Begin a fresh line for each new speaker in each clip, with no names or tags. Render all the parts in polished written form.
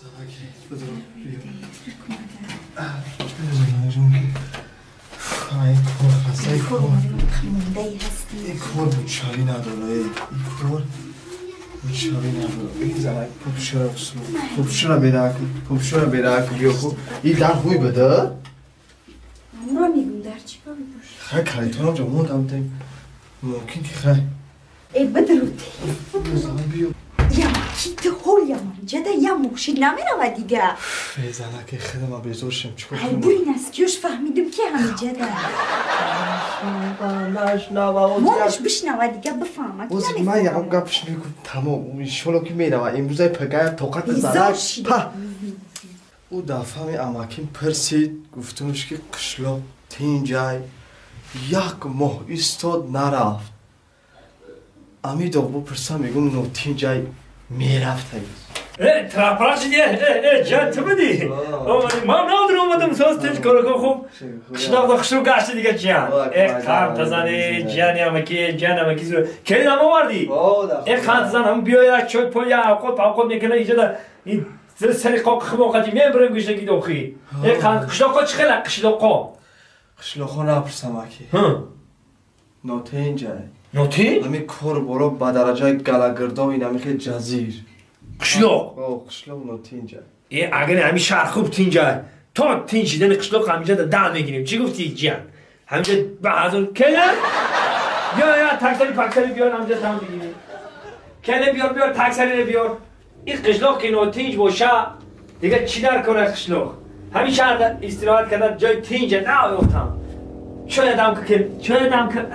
زنکی بدرو بیا زنک جون که این کار خسته این کار بوچاری نداره این کار بوچاری نداره این زنک پوپشو را پوپشو را بیرک بیا خوب این در خوی بده
همون را میگم در چی کار باشه
خیلی کلیتون هم موندم تیم ممکن که خیلی
ای بدرو
بیا
یا کی تو یا جدا یا موشی نمیره دیگه
زنک خودم بیزار شم چیکار
کنم برین از کیوش فهمیدم که همین جدا
نشنوه
مامش بشنوه دیگه بفهمه
که من یکم گپش میگم تمام انشالله که میروه امروز پگاه طاقت زنک په او دفعه می اماکین پرسید گفتمش که قشلاق تینجای یک ماه ایستاد نرفت امی دو بپرسم میگم نو تینجای میرفت
ای تراپراش دیگه ای جان تو بدی من نادر اومدم ساز تنج کارکو خوب قشلاق خشرو گشت دیگه جان ای خان تزنی جان امکی جان امکی زور کی نام آوردی ای خان تزن هم بیا یا چای پای یا اوقات اوقات میکنه اینجا این سری قاق خماقتی میبرم گوشتگی دوخی ای خان قشلاقا چه خیلی قشلاقا
قشلاقا نپرسم اکی نوتینجای
نوتین؟
همی کار برو به درجه گلگرداو این همی خیلی جزیر
قشلاق؟
آه قشلاق نوتینجای
ای اگر همی شهر خوب تینجای تا تین شدن قشلاق همینجا ده میگیریم چی گفتی جیان؟ همینجا به هزار کنه؟ بیا یا تکسری پکسری بیار همینجا تم بگیریم کنه بیار بیار تکسری بیار این قشلاق که نوتینج باشه دیگه چی در کنه قشلاق؟ همین شهر استراحت کردن جای تینجه نه افتم شاید هم که شاید هم که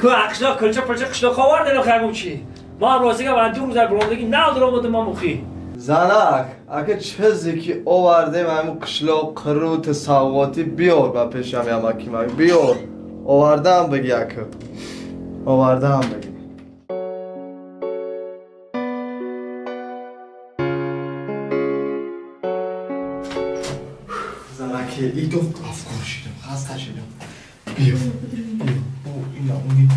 که قشلاق کلچه پلچه قشلاق آوردن خیلی چی ما هم راستی که من دو روز برندگی نه آمدم ما مخی
زنک اگه چیزی که آوردیم همون قشلاق قروت سوغاتی بیار به پیشم یمکی من بیار آوردم بگی اکه آوردم بگی زنکی ای دو افکار شدم خسته شدم بیا بیا او اینا اونی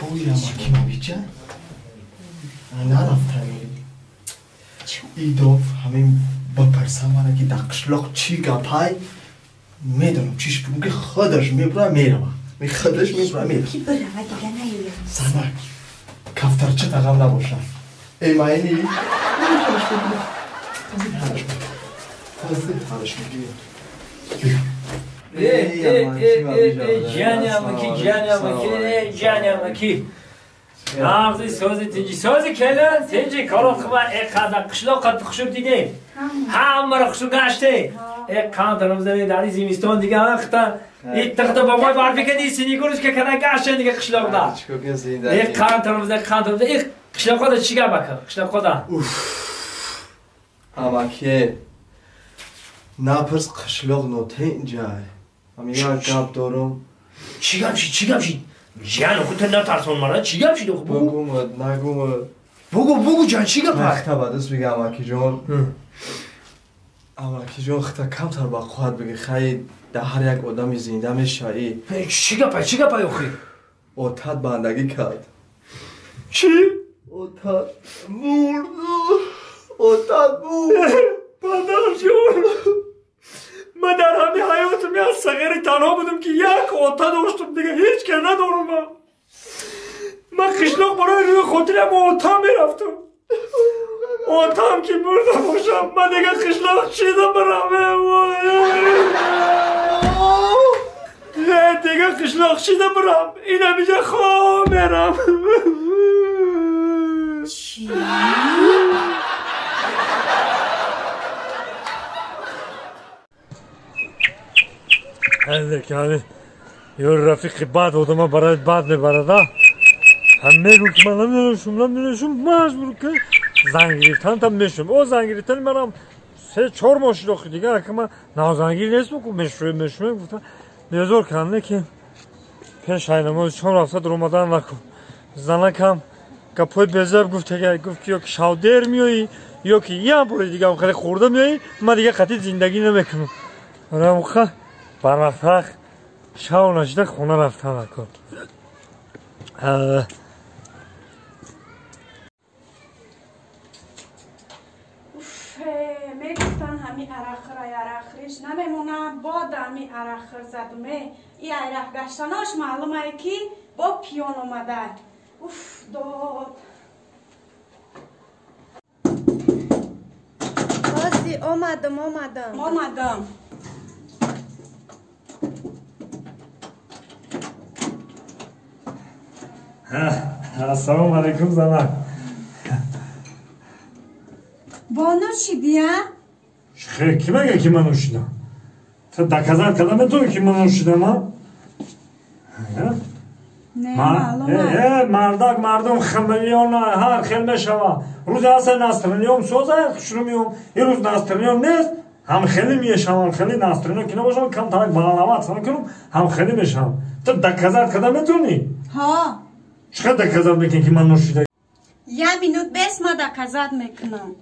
او یمکی ما بیچه نرفتم ای دوف همین بپرسم منه که در قشلاق چی گپای میدونم چیش بگم که خودش میبره میروه می خودش میبره میروه
کی بروه دیگه نیویم
زنک کفترچه تغم نباشه ای ماینی حالش بگیم حالش بگیم حالش بگیم
جانی امکی جانی امکی جانی امکی ناغزی سوزی تنجی سوزی کلن تنجی کارو خبر ای قدر قشلاق خوشب دیدیم همه را خوشب گشته ای قدر رمزانی در زمستان دیگه وقتا ای تخت بابای برفی که نیستی نیگورش که کنه گشته دیگه قشلاق دا ای قدر رمزانی قدر رمزانی ای قشلاق دا چی گپ بکن قشلاق دا
امکی نپرس قشلاق نوتینجای هم یک گپ دارم
چی گپ شد چی گپ شد جان خودت نترسون مرا چی گپ شد بگو
بگو نگو
بگو بگو جان چی گپ
خطا بعدس بگم امکی جان امکی جان خطا کمتر با قوت بگی خیلی در هر یک آدمی زنده میشایی
چی گپ چی گپ آخی
اوتاد بندگی کرد
چی
اوتاد مرد اوتاد مرد
پدر جون من در همه حیاتم از صغیر تنها بودم که یک اوتا داشتم دیگه هیچ که ندارم من قشلاق برای روی خاطرم اوتا میرفتم اوتا هم که مرده باشم من دیگه قشلاق چیدم برم نه دیگه قشلاق چیدم برم این همیشه خواب میرم
چی؟
هنده یه رفیق بد آدم برای بد میبرد هم میگو که من نمیدونم نمیدونم مجبور که زنگ گرفتن تا میشم او زنگ گرفتن منم 3-4 ماه شد دیگه که من نازنگیر نیستم که میشویم گفتم بیزار کنم که پیش نماز چون رفته در اومدن نکن زنکم گپای بیزار گفت گفت که یا که شو دیر میایی یا که یه بار دیگه هم خیلی خورده میایی من دیگه قطعی زندگی نمیکنم آره برمفتق شو نشده خونه رفتن نکن
Мегуфтан ҳами арақхӯра арақхӯриш намемона, бод ҳами арақхӯр задуме. И айрақ гаштанош маълумае ки бо пиён омада. Уф, дод.
Ози омадам, омадам.
Омадам.
Ассалому алайкум, занак.
Бо нӯшидия?
Хе, ки мега ки ман нӯшидам? Ту доказать карда метавонӣ ки ман нӯшидам, а?
Не, маълум.
Мардак, мардум хамелеон ҳар хел мешава. Рӯзе ҳаста настроениям соза, хушрӯ меом. Ин рӯз настроениям нест, ҳам хеле мешавам, хеле настроениям ки набошам, камтарак баланават мекунам, ҳам хеле мешавам. Ту доказать карда метавонӣ?
Ҳо.
Чӣ қадр доказать мекунӣ ки ман нӯшида?
Я минут бес ма доказать мекунам.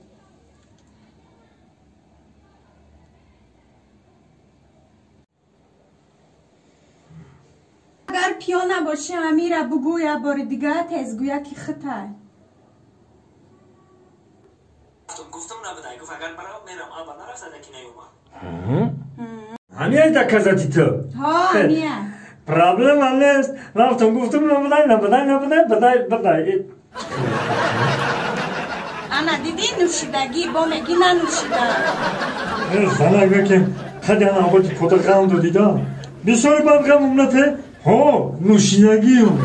Агар пиён набошӣ, ҳамира бугӯ як бори дига, тезгӯя ки хитай.
Гуфтам набудай, гуфт агар барам мерам, аба нарафта ки наёмад.
Ҳамия доказати ту?
Ҳо, ҳамия.
Проблема нест. Рафтам гуфтам набудай, набудай, набудай, бадай, бадай.
Ана дидӣ нӯшидагӣ, бо мегӣ нанӯшидам.
Занак беки, қади ана боти пота ғам додида. Бисёри бад ғам умнате. Ҳо, нӯшидагиам.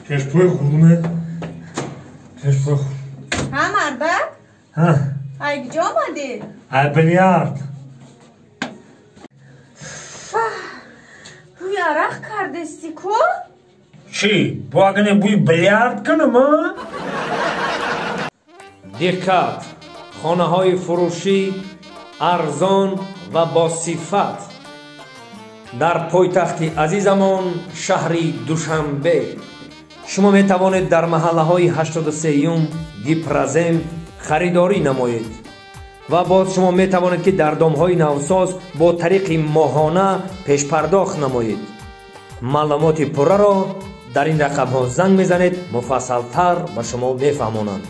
Пешпой хурдуме. Пешпой хур.
Ҳа, мардак?
Ҳа.
Ай куҷо омадӣ?
Ай билярд.
Бӯи арақ кардести ку?
Чӣ? Бо агане бӯи билярд кунам, а?
Диққат! Хонаҳои фурӯшӣ арзон ва босифат дар пойтахти азизамон шаҳри Душанбе. Шумо метавонед дар маҳаллаҳои 83-юм Гипразем харидорӣ намоед ва боз шумо метавонед ки дар домҳои навсоз бо тариқи моҳона пешпардохт намоед. Маълумоти пурраро дар ин рақамҳо занг мезанед, муфассалтар ба шумо мефаҳмонанд.